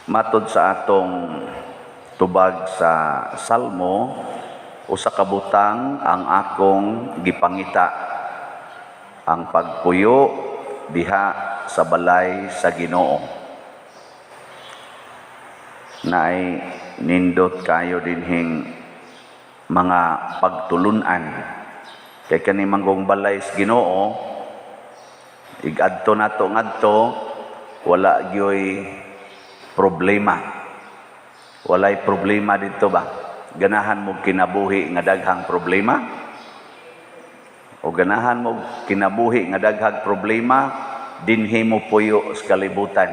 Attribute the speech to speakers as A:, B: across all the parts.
A: Matod sa atong tubag sa Salmo, usa ka butang ang akong gipangita, ang pagpuyo diha sa balay sa Ginoo. Naay nindot kayo dinhing mga pagtulunan. Kay kani manggong balay sa Ginoo, igadto nato ngadto, wala gyoy problema. Walay problema dito ba? Ganahan mo kinabuhi nga daghang problema? O ganahan mo kinabuhi nga daghang problema, dinhi mo puyo sa kalibutan.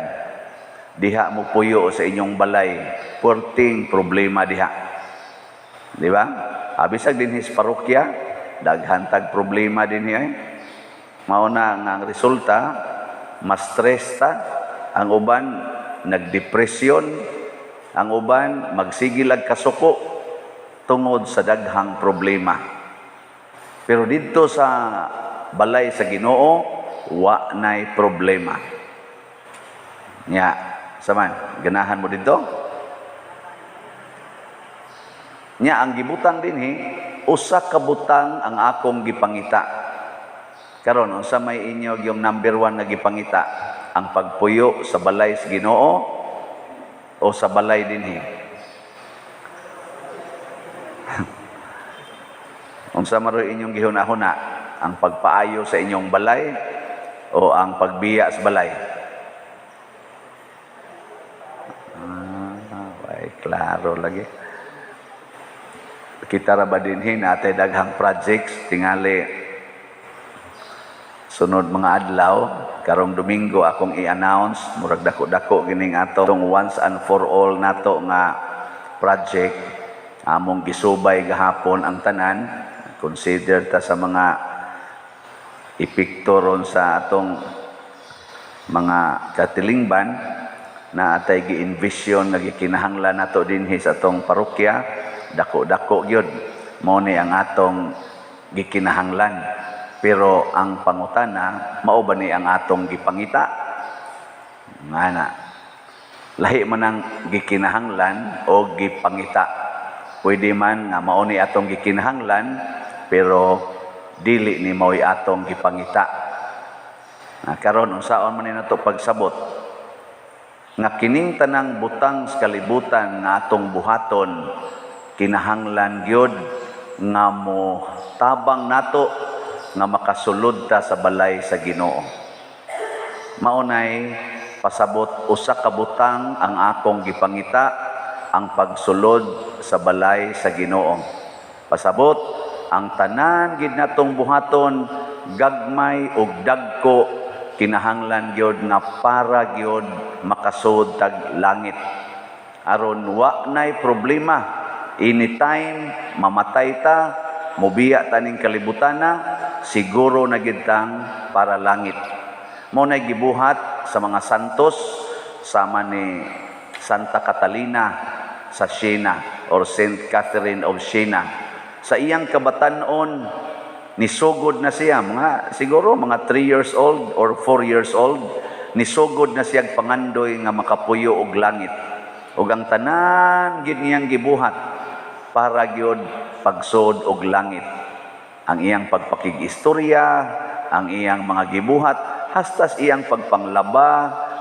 A: Diha mo puyo sa inyong balay, puwerteng problema diha. Di ba? Bisag dinhi sa parokya, daghan tag problema dinhi ay. Mao na nga ang resulta, mas stress ta, ang uban nagdepresyon, ang uban magsigilag kasuko tungod sa daghang problema. Pero didto sa balay sa Ginoo, wa nay problema. Nya, saman, ganahan mo didto? Nya ang gibutang dinhi, usa ka butang ang akong gipangita. Karon, unsa may inyo yung number one nga gipangita? Ang pagpuyo sa balay sa Ginoo o sa balay dinhi? Unsa man ro'y inyong gihuna-huna? Ang pagpaayo sa inyong balay o ang pagbiya sa balay? Ah, ay, klaro lagi. Kita ra ba dinhi natay daghang projects? Tingali sunod mga adlaw, karong Domingo akong i-announce, murag dako-dako gining atong once and for all nato nga project. Among gisubay gahapon ang tanan, consider ta sa mga epekto ron sa atong mga katilingban na atay gi-envision nga gikinahanglan nato dinhi sa atong parokya. Dako-dako gyud. Mao ni ang atong gikinahanglan, pero ang pangutana, mao ba ni ang atong gipangita? Ngana lahi man ang gikinahanglan o gipangita. Pwede man nga mao ni atong gikinahanglan, pero dili ni mao'y atong gipangita. Na karon, unsaon man ni nato pagsabot nga kining tanang butang sa kalibutan nga atong buhaton, kinahanglan gyud nga mo tabang nato nga makasulod ta sa balay sa Ginoo? Mao nay pasabot, usa ka butang ang akong gipangita, ang pagsulod sa balay sa Ginoo. Pasabot, ang tanan gid natong buhaton, gagmay ug dagko, kinahanglan gyud nga para gyud makasud tag langit. Aron wa nay problema, anytime mamatay ta, mobiya ta ning kalibutana, siguro na gid tang para langit. Mao nay gibuhat sa mga santos sama ni Santa Catalina sa Siena or Saint Catherine of Siena. Sa iyang kabatan-on, nisugod na siya, mga siguro mga 3 years old or 4 years old, nisugod na siya pangandoy nga makapuyo og langit. Ug ang tanan gid niyang gibuhat para gyud pagsud og langit. Ang iyang pagpakig-istorya, ang iyang mga gibuhat, hasta sa iyang pagpanglaba,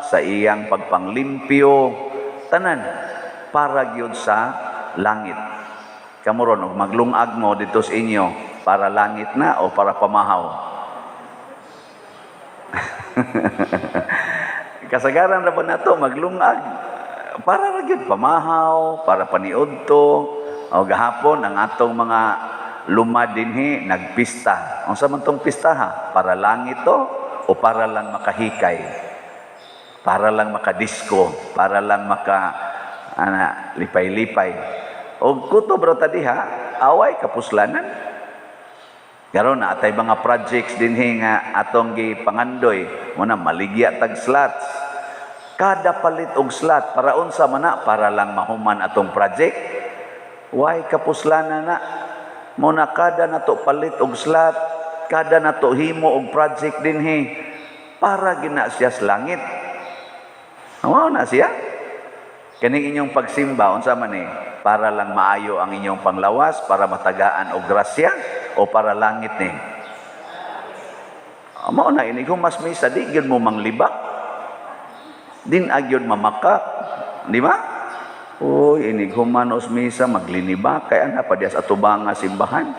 A: sa iyang pagpanglimpyo, tanan para gyud sa langit. Kamo ron, og maglungag mo dito sa inyo, para langit na o para pamahaw? Kasagaran ra ba nato maglungag para ra gyud pamahaw, para paniudto? O gahapon ang atong mga lumad dinhi nagpista. Unsa man tong pista ha? Para langit to o para lang makahikay? Para lang makadisko, para lang maka ana lipay-lipay. O kutob ra ta diha, away kapuslanan. Karon na atay mga projects dinhi nga atong gipangandoy, mo na maligya tag slots. Kada palit og slot para unsa man na? Para lang mahuman atong project? Way kapuslanan na. Mo na kada nato palit og slot, kada nato himo og project dinhi, para gina siya sa langit. Mao na siya. Kaning inyong pagsimba, unsa man ni? Para lang maayo ang inyong panglawas, para matagaan og grasya, o para langit ni? Mao na ini kung mas misa di gyud mo manglibak. Din agyod mamakak, di ba? Uy, inig human os misa maglinibak kay ana pa diya sa atubang nga simbahan.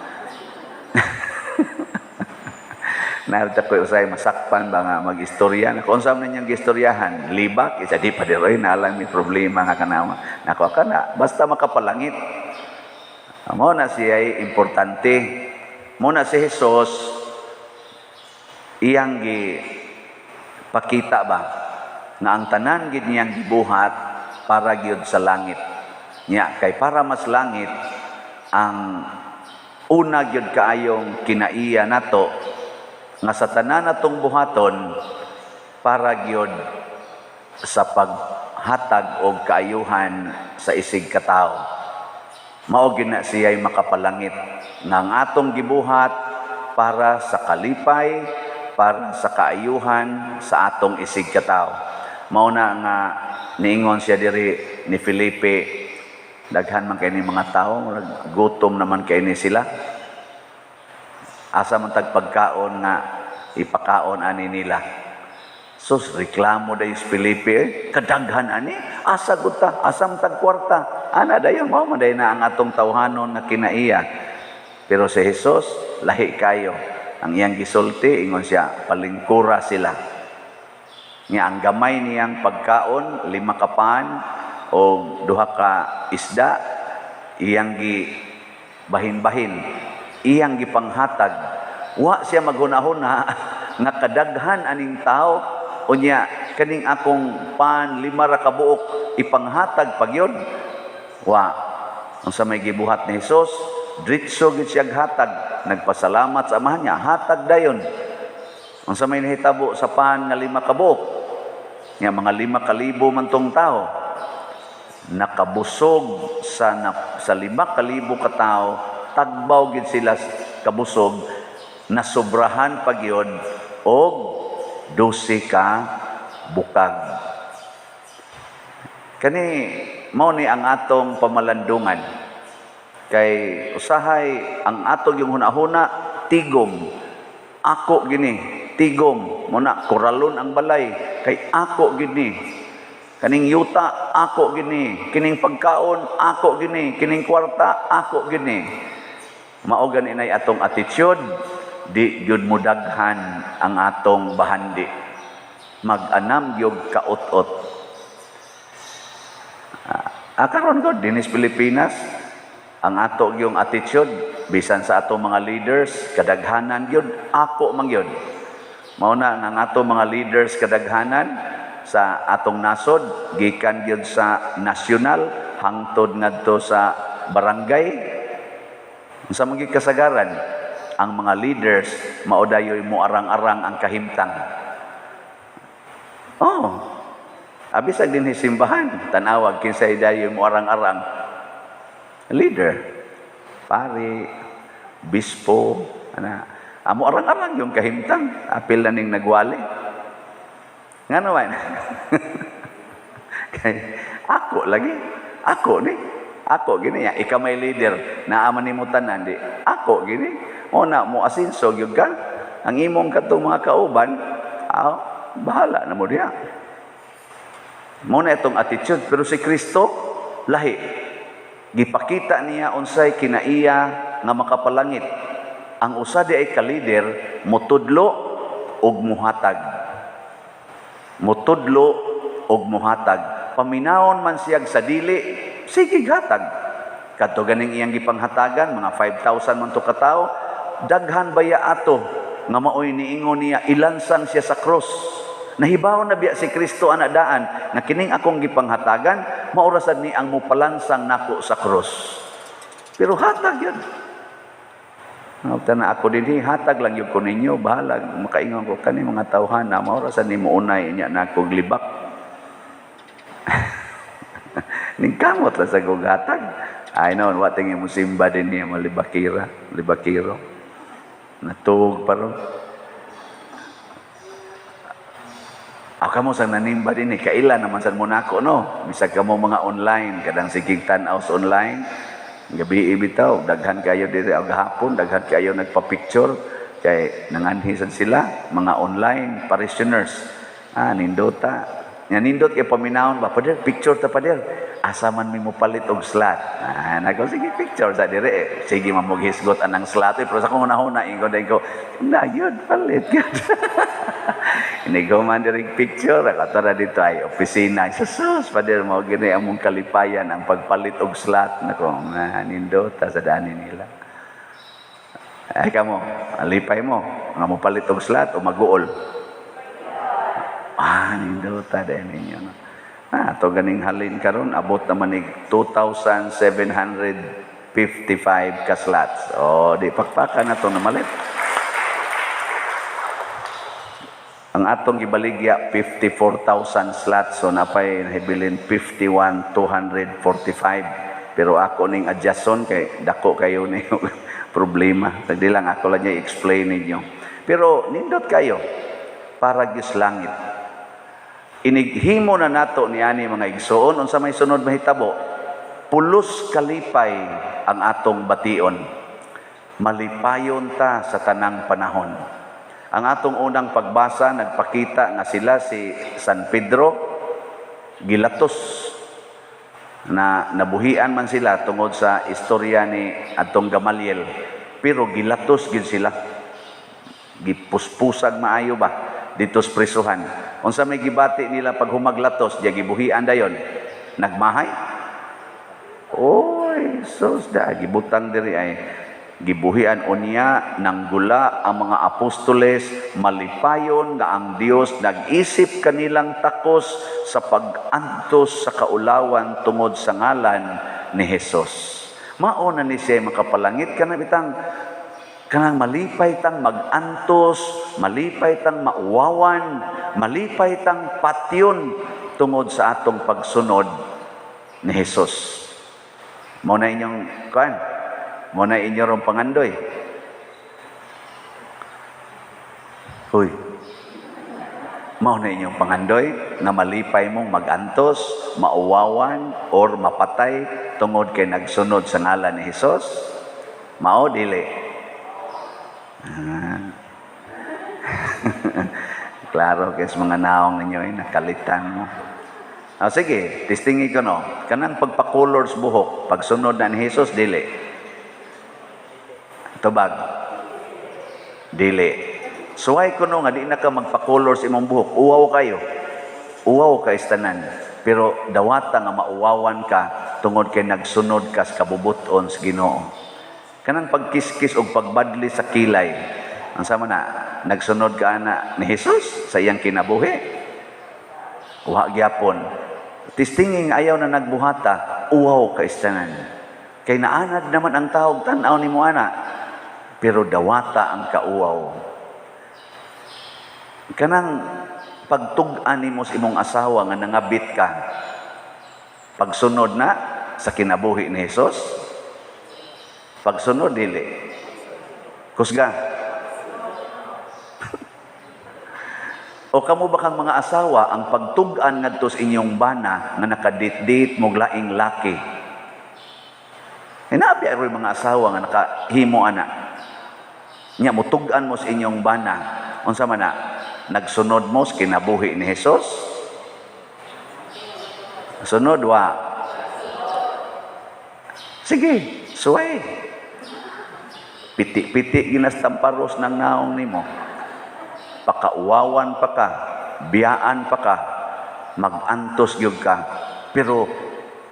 A: Narita ko usay masakpan ba nga mag-istorya. Kung unsa man niyang gistoryahan, libak, isa di pa diroy na lang may problema nga kanawa. Nako kana, basta makapalangit. Mao na siya ay importante. Mao na si Jesus iyang gi pakita ba nga ang tanan gid niyang gibuhat para gyud sa langit. Nya kay para mas langit ang una gyud kaayong kinaiya nato nga sa tanan natong buhaton para gyud sa paghatag og kaayuhan sa isig katawo. Mao gyud na siya'y makapalangit nga ang atong gibuhat para sa kalipay, para sa kaayuhan sa atong isig katawo. Mao na nga niingon siya diri ni Felipe, daghan man kay ni mga tawo, gutom naman kay ni sila. Asa man tag pagkaon nga ipakaon ani nila. Sus, reklamo dayon si Felipe, kadaghan ani, asa gud ta, asa man tag kwarta. Ana dayon mao man dayon na ang atong tawhanon nga kinaiya. Pero si Jesus lahi kayo. Ang iyang gisulti, ingon siya, palingkura sila. Nga ang gamay niyang pagkaon, 5 ka pan o 2 ka isda, iyang gi bahin-bahin, iyang gipanghatag. Wa siya maghunahuna nga kadaghan aning tao, unya kaning akong pan 5 ra ka buok ipanghatag pagyon. Wa unsa may gibuhat ni Hesus, diretso gid siya hatag, nagpasalamat sa amahan niya, hatag dayon. Unsa may nahitabo sa pan nga 5 ka buok? Nga mga 5,000 man tong tao, nakabusog sa 5,000 ka tao, tagbaw gid sila kabusog, nasobrahan pa gyud og 12 ka bukag. Kani mao ni ang atong pamalandungan. Kay usahay ang atong yung hunahuna tigom. Ako gini tigom, muna koralon ang balay kay ako gini. Kaning yuta ako gini, kining pagkaon ako gini, kining kwarta ako gini. Mao gani nay atong attitude, di gyud mo daghan ang atong bahandi. Mag-anam gyud kaut-ot. Karon gud dinis Pilipinas ang ato gyung attitude bisan sa ato mga leaders kadaghanan gyud ako man gyud. Mao na ang ato mga leaders kadaghanan sa atong nasod gikan gyud sa nasyonal hangtod ngadto sa barangay. Unsa man gyud kasagaran ang mga leaders mao dayoy moarang-arang ang kahimtang. Oh. Abisag dinhi simbahan, tan-awag kinsay dayoy moarang-arang leader, pari, bispo, ana. Amo arang-arang yung kahimtang, apil na ning nagwali. Nga naman. Kay ako lagi, ako ni, ako gini ya, ikaw may leader, naa man nimo tanan di. Ako gini, mo na mo asinso gyud ka. Ang imong katong mga kauban, bahala na mo diha. Mo na itong attitude, pero si Kristo lahi. Gipakita niya unsay kinaiya nga makapalangit. Ang usa di ay ka-leader, motudlo og muhatag. Motudlo og muhatag. Paminawon man siyag sa dili, sige hatag. Kadto ganing iyang gipanghatagan, mga 5,000 man to katawo, daghan baya ato nga maoy niingon niya, ilansang siya sa krus. Nahibaw na biya si Kristo ana daan nga kining akong gipanghatagan, maorasad ni ang mopalansang nako sa krus. Pero hatag yun. Ngabta na ako dinhi, hatag lang yun ko ninyo, bahalag makaingon ko kani mga tawhana, maorasad ni mounay niya na akong libak. Ningkamot lang sa gugatag. Ay noon, wa tingin mo simba din niya, malibakira, libakiro. Natuog pa ron. Ako kamo sa nanimba din eh, kaila naman sa mo nako, no? Bisag kamo mga online, kadang sigig tan-aw sa online, gabi bitaw, daghan kayo diri og hapon, daghan kayo nagpa-picture kay nanganhi sad sila, mga online parishioners. Ah, nindota. Nya nindot kay paminawon ba, "Pader, picture ta, pader." Asa man mi mo palit og slot? Ah, nako, sige, picture sa dire. Eh, sige man mo hisgot anang slot eh, pero sa akong hunahuna ingon din ko, na yun palit gyud. Inigo man diri picture, akatara dito ay opisina. Sus, pader, mo gini among kalipayan ang pagpalit og slot nako, nga nindota sa dani nila. Ay kamo, alipay mo nga mo palit og slot o maguol? Ah, nindota din ninyo. No? Ah, to ganing halin karon abot naman nig 2,755 ka slots. Oh, di pakpakan na to namalit. Ang atong gibaligya 54,000 slots, so napay nahibilin 51,245. Pero ako ning adjuston kay dako kayo ni problema. Di lang ako lang niya i-explain ninyo. Pero nindot kayo para gyud langit. Inighimo na nato ni ani, mga igsoon, unsa may sunod mahitabo? Pulos kalipay ang atong bation. Malipayon ta sa tanang panahon. Ang atong unang pagbasa nagpakita nga sila si San Pedro gilatos na nabuhian man sila tungod sa istorya ni atong Gamaliel, pero gilatos gid sila, gipuspusag maayo ba dito sa prisuhan. Unsa may gibati nila pag humaglatos diya gibuhian dayon? Nagmahay. Oy, sus da gibutang diri ay gibuhian. Unya nanggula ang mga apostoles, malipayon nga ang Dios nag-isip kanilang takos sa pag-antos sa kaulawan tungod sa ngalan ni Hesus. Mao na ni siya makapalangit kana bitang kanang malipay tang mag-antos, malipay tang mauwawan, malipay tang patyon tungod sa atong pagsunod ni Hesus. Mao na inyong kuan, mao na inyo rong pangandoy. Uy. Mao na inyong pangandoy nga malipay mong mag-antos, mauwawan or mapatay tungod kay nagsunod sa ngalan ni Hesus? Mao dili? Ah. Klaro kay sa mga naong ninyo ay nakalitan mo. Ah, sige, testingi ko no. Kanang pagpakulor sa buhok, pagsunod na ni Hesus, dili? Tubag. Dili. Suway ko no nga di na ka magpakulor sa imong buhok. Uwaw kayo. Uwaw ka istanan. Pero dawata nga mauwawan ka tungod kay nagsunod ka sa kabubuton sa Ginoo. Kanang pagkiskis og pagbadli sa kilay. Ang sama na, nagsunod ka ana ni Jesus sa iyang kinabuhi? Wa gyapon. Testingin ayaw na nagbuhata, uwaw ka istanan. Kay naanad naman ang tawag tan-aw nimo ana. Pero dawata ang kauwaw. Kanang pagtug-an nimo sa imong asawa nga nangabit ka, pagsunod na sa kinabuhi ni Jesus? Pagsunod dili? Kusga. O kamo ba kang mga asawa ang pagtug-an ngadto sa inyong bana nga nakadit-dit mo laing laki? Hinabi aroy mga asawa nga nakahimo ana. Nya mutug-an mo sa inyong bana. Unsa man na? Nagsunod mo sa kinabuhi ni Hesus? Sunod wa. Sige, suway. Piti-piti ginastamparos ng naong nimo. Pakauwawan pa ka, biyaan pa ka, magantos gyud ka. Pero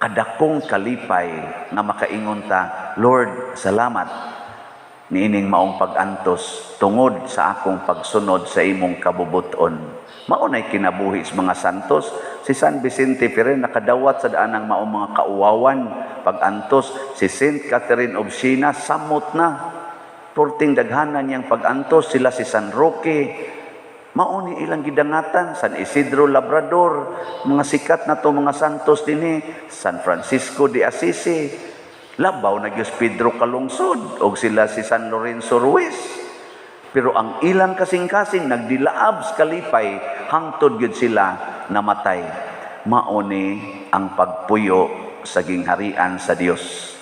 A: kadakong kalipay nga makaingon ta, "Lord, salamat niining maong pag-antos tungod sa akong pagsunod sa imong kabubuton." Mao nay kinabuhi sa mga santos. Si San Vicente Ferrer nakadawat sa daan ng maong mga kauwawan, pag-antos. Si Saint Catherine of Siena, samot na. Porting daghanan niyang pag-antos. Sila si San Roque, mao ni ilang gidangatan. San Isidro Labrador, mga sikat na to mga santos dinhi, San Francisco de Assisi, labaw na gyud Pedro Calungsod og sila si San Lorenzo Ruiz. Pero ang ilang kasing-kasing nagdilaab sa kalipay hangtod gyud sila namatay. Mao ni ang pagpuyo sa gingharian sa Dios.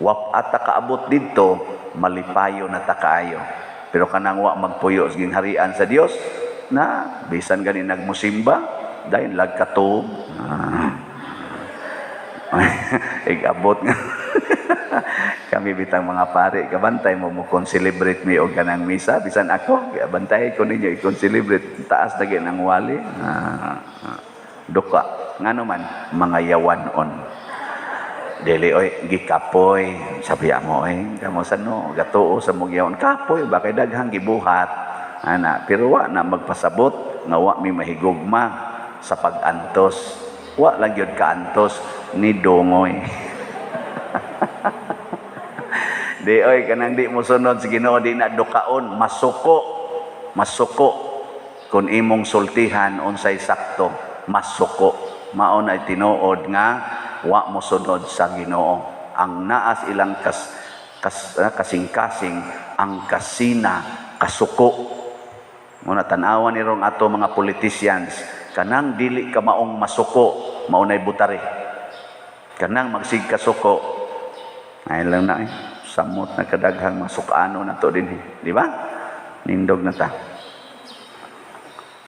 A: Wa ata kaabot didto, malipayo na ta kaayo. Pero kanang wa magpuyo sa gingharian sa Dios na bisan gani nagmusimba dahil lagkatuob. Ah. Igabot nga. Kami bitang mga pare, kabantay mo mo celebrate mi og kanang misa, bisan ako, bantay ko ninyo i-celebrate, taas na gyud ang wali. Ah, ah. Duka, ngano man mga yawan-on. Dili oy, gikapoy, sabi mo oy, kamo sa no, gatuo sa mong yawan kapoy ba kay daghang gibuhat. Ana, pero wa na magpasabot nga wa mi mahigugma sa pag-antos. Wa lang gyud kaantos ni dongoy. Di oy, kanang di mo sunod sa Ginoo, di na dukaon, masuko. Masuko kung imong sultihan unsay sakto, masuko. Mao na tinuod nga wa mo sunod sa Ginoo. Ang naas ilang kasing-kasing ang kasina kasuko. Muna tan-awan ni rong ato mga politicians, kanang dili ka maong masuko, mao nay butari. Kanang magsig kasuko, ay lang na eh. Samot na kadaghang masukano na to din eh. Di ba? Nindog na ta.